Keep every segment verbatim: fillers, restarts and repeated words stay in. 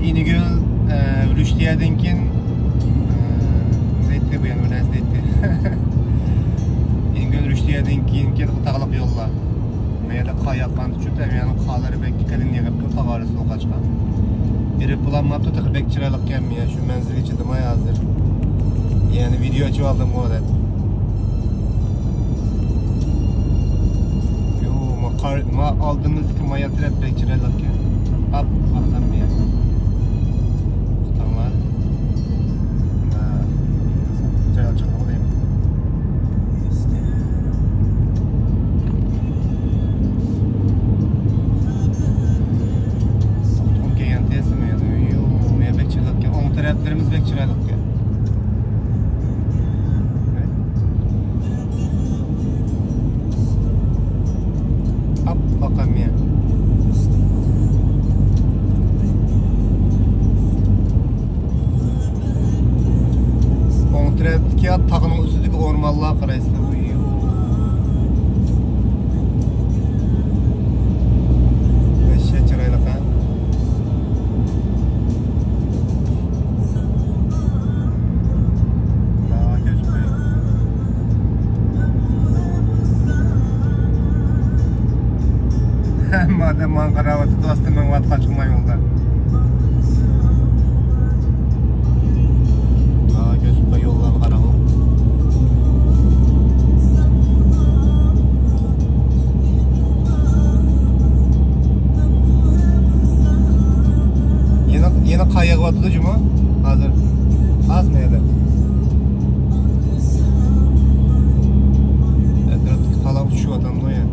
ئىنىگۈل، ئە، رۇشدىيەدىن كېيىن، ئە، نېمە دەيتتى بۇ يەنە، بىر نەرسە دەيتتى. ئىنىگۈل رۇشدىيەدىن كېيىنكى تاغلىق يوللار. مۇ يەردە قار ياغقان ئۈچۈن تەبىئىي قارلىرى بەك قېلىن يېغىپتۇ، تاغ ئارىسى بولغاچقا. ئېرىپ بولالماپتۇ، تېخى بەك چىرايلىق ئىكەن. مۇ يەر شۇ مەنزىلگە چىدىماي ھازىر. يەنە ۋىدېو ئېچىۋالدىمغۇ دەپ. يو، ما قار-، ما ئالدىمىزدىكى مايا تەرەپ بەك چىرايلىق ئىكەن. ئاپئاق ھەممە يەر. تۇتاڭلار. ما، چىرايلىق چىقىدىغۇ دەيمەن. تۇغۇم كەلگەن تېزمۇ يەنە؟ يو، ما بەك چىرايلىق ئىكەن. ئوڭ تەرەپلىرىمىز بەك چىرايلىق ئىكەن. ئاپئاق ھەممە يەر. ئوڭ تەرەپتىكى تاغنىڭ ئۈستىدىكى ئورمانلار قارايسىلەر. دەھشەت چىرايلىق ھە. ھەممە ئادەم ماڭا قاراۋاتىدۇ، ئاستا مېڭىۋاتقان چوڭ يولدا. ھا، كۆزۈمگە يوللارغا قاراڭ. يەنە، يەنە قار يېغىۋاتىدۇ جۇمۇ ھازىر. ئازمۇ يەنە؟ ئەتراپتىكى قالاق چۈشۈۋاتامدۇ يا؟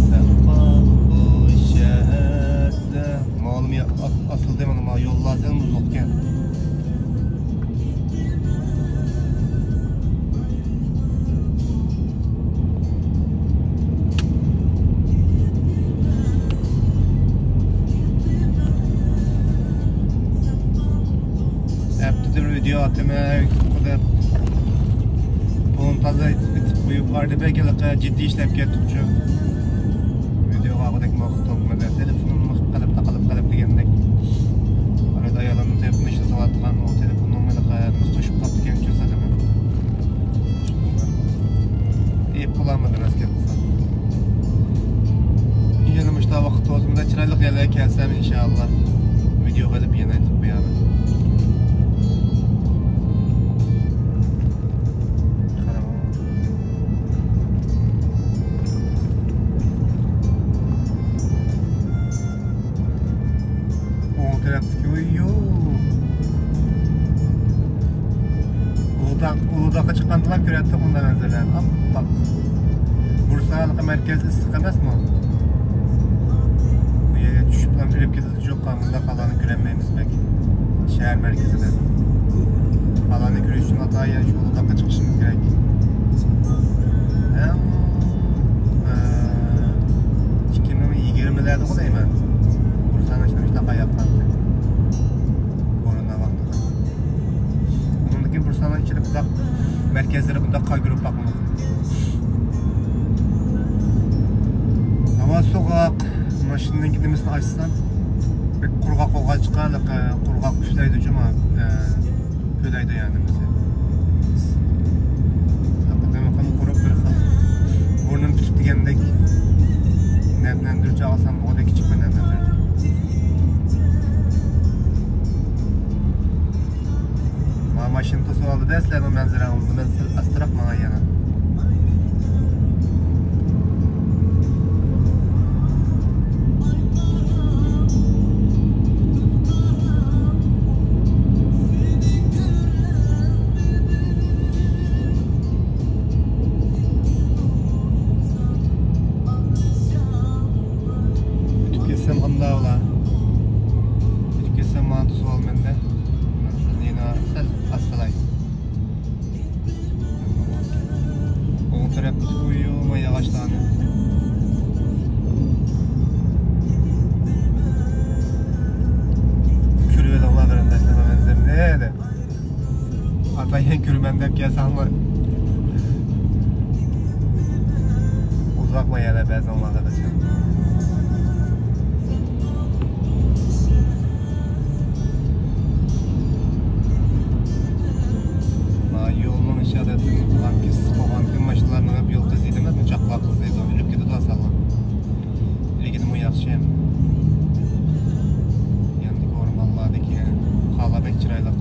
سەن قال بۇ شەھەردە. مالۇم يا، ئاس-، ئاسىلدى مانا، ما يوللار سەل مۇزلۇقكەن. ھەپتىدە بىر ۋىدېو ئاتىمەن دەپ، بۇنى تازا ئېتىپ قويۇپ، ئارىدا بەك ھېلىقى جىددىي ئىشلەپ كەتتۇقچۇ. ۋىدېوغا ئالغۇدەك ۋاقىت تاپمىدى. تېلېفونۇم قېلىپ، تاقىلىپ، قېلىپ دېگەندەك. ئارىدا ئايالىمنىڭ تېلېفونى ئىشلىتىۋاتقان، ئۇ تېلېفوننىڭ ھېلىقى توشۇپ قاپتىكەنچۇ سەزىمىم. ئېيىپ بولالمىدىم ئەسكەر قىلسام. يەنە مۇشۇنداق ۋاقىت بولسا، مۇنداق چىرايلىق يەرلەرگە كەلسەم، ئىنشائاللا، ۋىدېو قىلىپ يەنە ئېيتىپ قويارمەن. قاراڭ. ئوڭ تەرەپتىكى، ۋۇييۇ. ئۇلۇغداق، ئۇلۇغداققا چىققاندىلا كۆرەتتۇق بۇنداق مەنزىرىلەرنى. ئاپئاق. بۇرسا ھېلىقى مەركەز ئىسسىق ئەمەسمۇ؟ بۇ يەرگە چۈشۈپلا ئېرىپ كېتىدۇ. جۇققا مۇنداق قالانى كۆرەلمەيمىز بەك. شەھەر مەركىزىدە. قالانى كۆرۈش ئۈچۈن ئاتايىن شۇ ئۇلۇغداققا چىقىشىمىز كېرەك. ھەم، ئە، ئىككى مىڭ يىگىرمىلەردە دەيمەن. بۇرسانىڭ ئىشلىرى شۇنداق قاياققانتى. كورونا ۋاقتىدا. ئۇنىڭدىن كېيىن بۇرسانىڭ ئىچىدە بۇنداق مەركەزلىرى بۇنداق قار كۆرۈپ باقمىدىم. ھاۋا سوغۇق. ماشىنىنىڭ نېمىسىنى ئاچسام، بەك قۇرغاق بولغاچقا، قۇرغاق پۈفلەيدۇ جۇما، ئە، پۈفلەيدۇ يەنى نېمىسى. ھەقىقەتەن قۇرۇق بىر خىل. بۇرنۇم پۈتۈپ دېگەندەك نەملەندۈرۈجى ئالسام، بۇغۇدەك كىچىك بىر نەملەندۈرۈجى. ما ماشىنا توسۇۋالدى-دە سىلەرنىڭ مەنزىرەڭلارنى، مەن سەل ئاستىراق ماڭاي يەنە. ئۆتۈپ كەتسەم قانداق بولا؟ ئۆتۈپ كەتسەم مانا توسۇۋالىمەن-دە. مەن سىزنى يەنە سەل ئاستىلاي. ئوڭ تەرەپتىكى ئۇيۇم ياغاچلارنى. كۆرۈۋېلىڭلار قېرىنداشلار مەنزىرىنى. ئاتايىن كۆرىمەن دەپ كەلسەڭلار. قويالا بەزەن ۋاقىت. يولنىڭ ئىشارەتلىرىنى قىلغان كېسىپ قويغان ماشىنىلارنىڭ ھەم يول قىزىيدۇ ئەمەس، چاقلاق قىزىيدۇ، ئۆلۈپ كېتىدۇ ساغلام. لېكىن بۇ ياخشى. ياندىكى ئورمانلاردىكى قالا بەك چىرايلىق.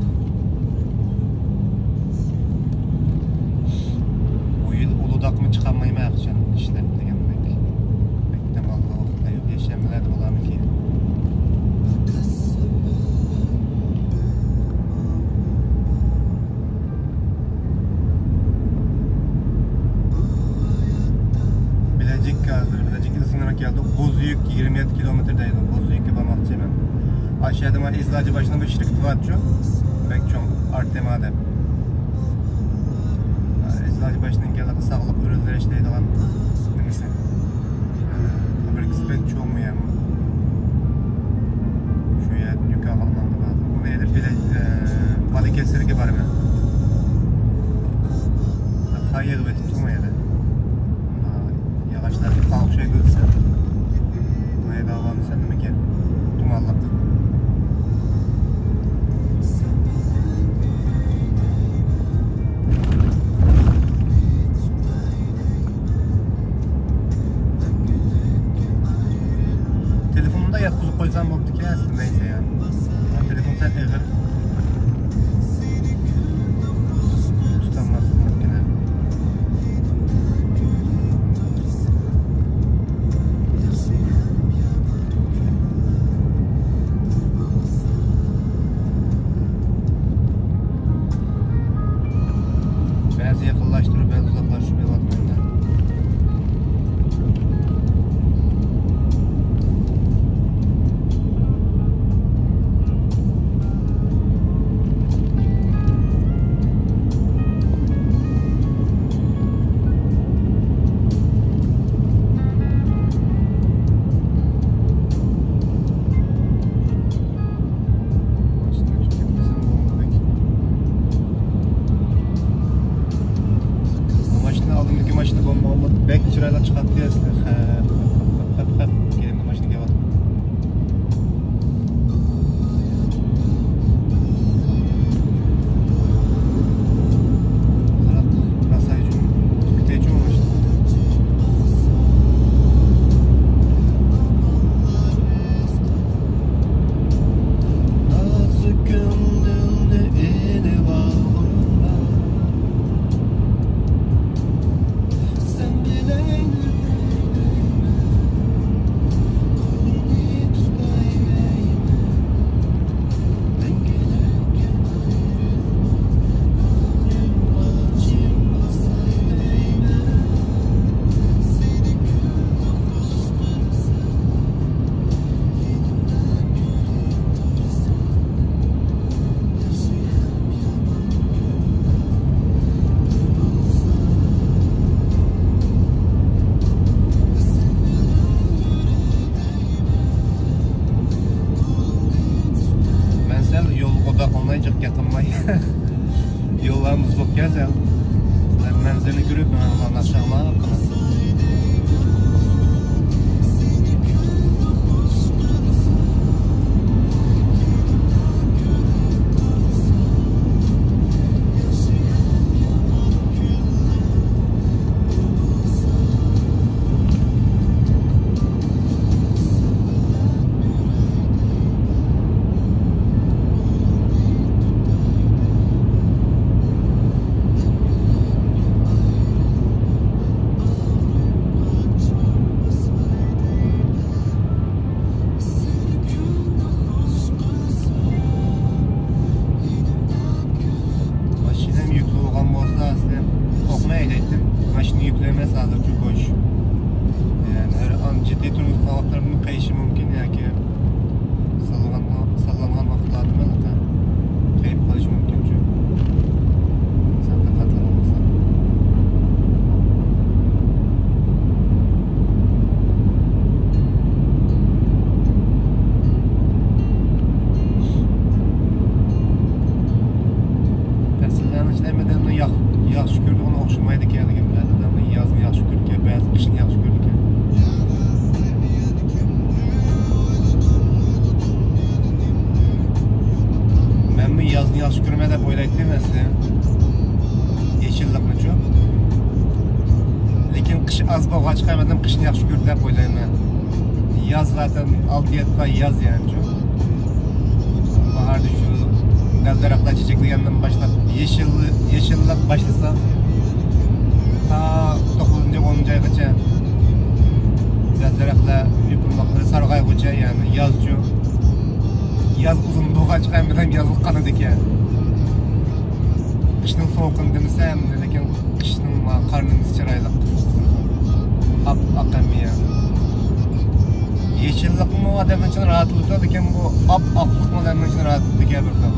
بۇ يىل ئۇلۇداقمۇ چىقالمايمەن ھەقىچان ئىشلەپ دېگەندەك. مەكتەپ ئالدىغا ۋاقىتلا يوق. يەكشەنبىلەردە بولارمىكىن؟ بىلەجىككە ھازىر، بىلەجىككە سىڭىرىپ كەلدۇق. بوزۈيۈك يىگىرمە يەتتە كىلومېتىر دەيدۇ. بوزۈيۈككە بارماقچىمەن. ئاشۇ يەردە مانا ئېزىلاجى باشنىڭ بىر شىركىتى بارچۇ. بەك چوڭ. ئارتېما دەپ. ئېزىلاجى باشنىڭ كەلدى ساغلىق ئۈنۈملىرى ئىشلەيدىغان نېمىسى. فابرىكىسى بەك چوڭ بۇ يەرنىڭ. شۇ يەردىن يۈك ئالغىلى ماڭدىم ھازىر. ئۇنى ئېلىپ بىلەن، ئە، بالىكەسىرگە بارىمەن. قار يېغىۋېتىپتۇ ئۇ يەردە. ياغاچلار قاقشايدۇ دېسە. مايدا ئاۋامسەن نېمىكەن؟ تۇمانلىق. تېلېفونۇمدا ياتقۇزۇپ قويسام بوپتىكەن ئەسلى، نەيسە يا. تېلېفون سەل ئېغىر. تۇتالماسلىق مۇمكىن. بەزى يېقىنلاشتۇرۇپ، بەزى ئۇزاقلاشتۇرۇپ يولاتمايدۇ. ماشىنا ئالدىمدىكى ماشىنا بولمىغان بولسا بەك چىرايلىق چىقاتتى ئەسلى. خەپ، خەپ، خەپ، خەپ. كەينىمدە ماشىنا كېلىۋاتىدۇ. مەن سەل يولغا ئۇداقلىناي، جىق يېقىنماي. يوللارمىز بوپكەن سەل. مەنزىرىنى كۆرۈپ، مەن ئۇلارنى ئاشاڭلاپ قالىمەن. ماشىنام يۈكلۈك بولغان بولسا، ئەسلى توقۇنى ھەيدەيتتىم. ماشىنا يۈكلۈك ئەمەس، ھازىرچۇ بوش. يەنى ھەر ئان جىددىي تۇرمۇش ۋاقىتلىرىمنى قېيىشى مۇمكىن ياكى ساللىغان، ساللانغان ۋاقىتلاردا قېيىپ قېلىشى مۇمكىنچۇ. سەل دىققەتلىك بولمىسا. پەسىللەرنى ئىشلەيمەن دەپ ياخ-، ياخشى كۆرىدىغان ئوخشىمايدىكەن، لېكىن بەزى ئادەملەر يازنى ياخشى كۆرىدىكەن، بەزى قىشنى ياخشى كۆرىدىكەن. قىش ئاز بولغاچقا، مەن قىشنى ياخشى كۆرىمەن دەپ ئويلايمەن. ياز زاتەن ئالتە يەتتە ئاي ياز يەنى شۇ. باھاردا شۇ دەل-دەرەخلەر چېچەكلىگەندىن باشلاپ يېشىل-، يېشىللىق باشلىسا، تا توققۇزىنچى، ئونىنچى ئايغىچە دەل-دەرەخلەر يوپۇرماقلىرى سارغايغۇچە، يەنى يازچۇ. ياز ئۇزۇن بولغاچقا، ھەممىدەم يازلىق قانىدىكەن. قىشنىڭ سوغۇقىنى دېمىسە، ھەمدە لېكىن قىشنىڭ ما-، قار نېمىسى چىرايلىق. ئاپئاق ھەممە يەر. يېشىللىقمۇ ئادەمنىڭ ئىچىنى راھەتلىتىدۇ، لېكىن بۇ ئاپئاقلىقمۇ ئادەمنىڭ ئىچىنى راھەتلىتىدىكەن بىر خىل.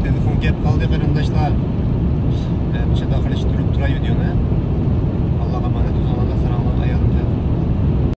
تېلېفون كەپ قالدى، قېرىنداشلار.